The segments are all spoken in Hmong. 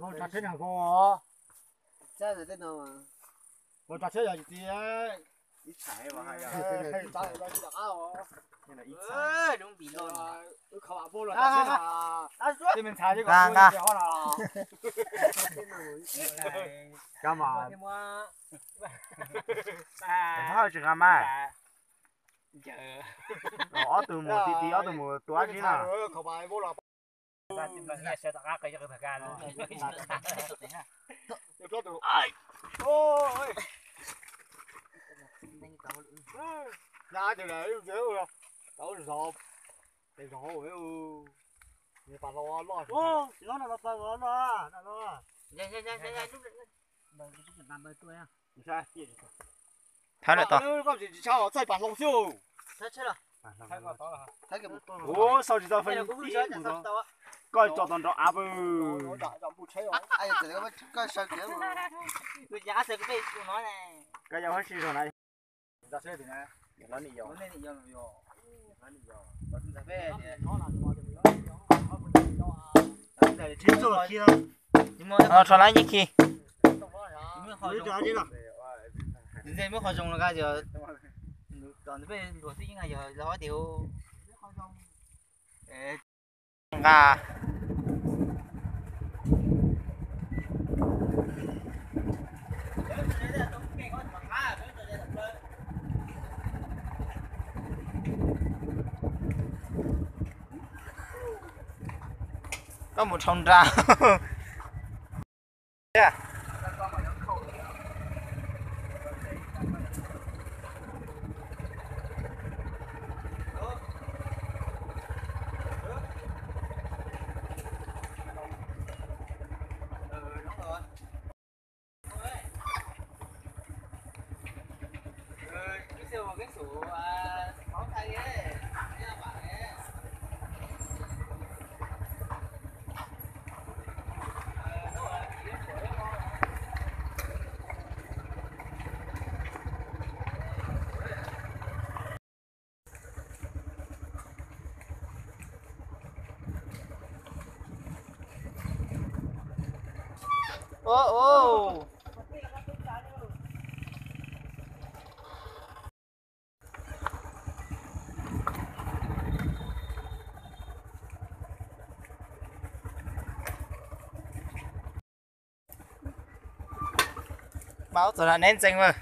Los tsa tsheb nag ko. Los tsa tsheb yog tsis tias. Nqa nqa. Tsis nqa mas. Ob tug mus ti ti, ob tug mus tua dab tsi na. Thawb lawm tau. Sau tsis tau feem ib mus tau. Koj tso tau nrov av pw. Koj yog huab si zog na. Rho lab yeej khi. Muab qhov zoo los, tom nws peb luag twb yeej yog los tias nqa. Koj mus dhau nra. Paub txog neb ntxeev mas.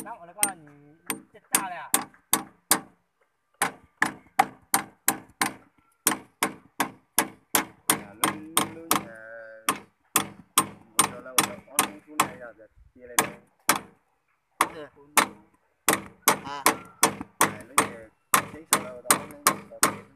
Nab ua lawv koj caj caj li a. Lub, lub nyuag npua rau lawv ua tau ob hnub xwb na yog tias cia li no. Lub nyuag tseeb rau lawv ua tau ob hnub tau tiag.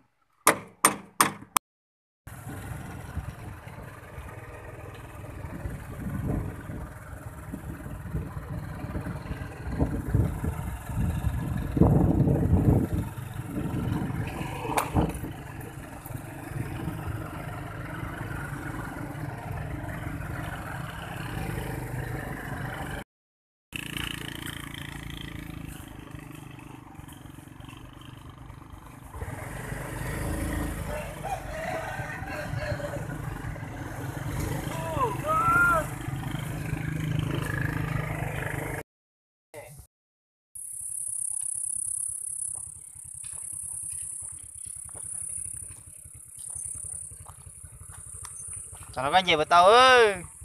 Tsam no koj nce puas tau.